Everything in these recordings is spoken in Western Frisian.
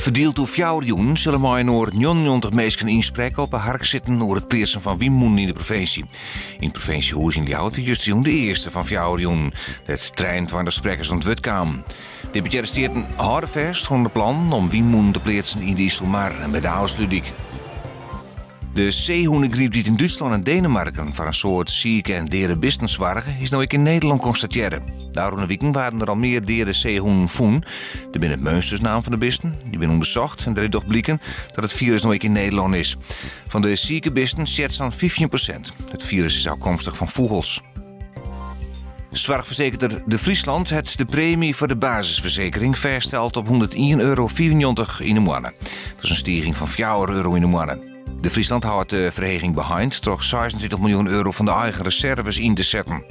Ferdield oer fjouwer jûnen sille mei-inoar 99 minsken ynsprekke op 'e harksitten oer it pleatsen fan wynmûnen yn de provinsje. Yn it provinsjehûs yn Ljouwert wie justerjûn de earste fan fjouwer jûnen, dêr't 23 sprekkers oan it wurd kamen. Deputearre Steaten hâlde fêst oan de plannen om wynmûnen te pleatsen yn de Iselmar en by de Ofslútdyk. De seehûnegryp dy't yn Dútslân en Denemarken foar in soad sike en deade bisten soarge, is no ek yn Nederlân konstatearre. De ôfrûne wiken waarden der al mear deade seehûnen fûn. Der binne meunsters naam fan de bisten, dy binne ûndersocht en derút docht bliken dat it firus no ek yn Nederlân is. Fan de sike bisten stjert sa'n 15%. It firus is ôfkomstich fan fûgels. Soarchfersekerder De Friesland hat de premy foar de basisfersekering fêststeld op 101,95 euro yn 'e moanne. Dat is in stiging fan 4 euro yn 'e moanne. De Friesland hâldt de ferheging beheind troch 26 miljoen euro fan de eigen reserves yn te setten.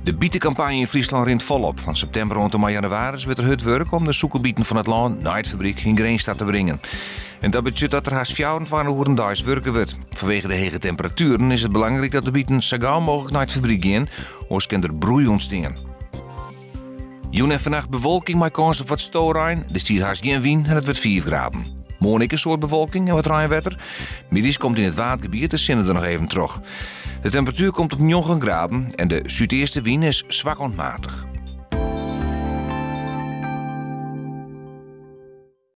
De bitekampanje yn Fryslân rint folop. Fan septimber oant en mei jannewaris wurdt der hurd wurke om de sûkerbiten fan it lân nei it fabryk yn Grins ta te bringen. En dat betsjut dat der hast 24 oeren deis wurke wurdt. Fanwege de hege temperatueren is it belangryk dat de biten sa gau mooglik nei it fabryk gean, oars kin der broei ûntstean. Jûn en fannacht bewolking mei kâns op wat storein. Der stiet hast gjin wyn en it wurdt 5 graden. Moarn ek in soad bewolking en wat reinwetter. Middeis komt yn it Waadgebiet de sinne der noch even troch. De temperatuer komt op 9 graden en de súdeastewyn is swak oant matich.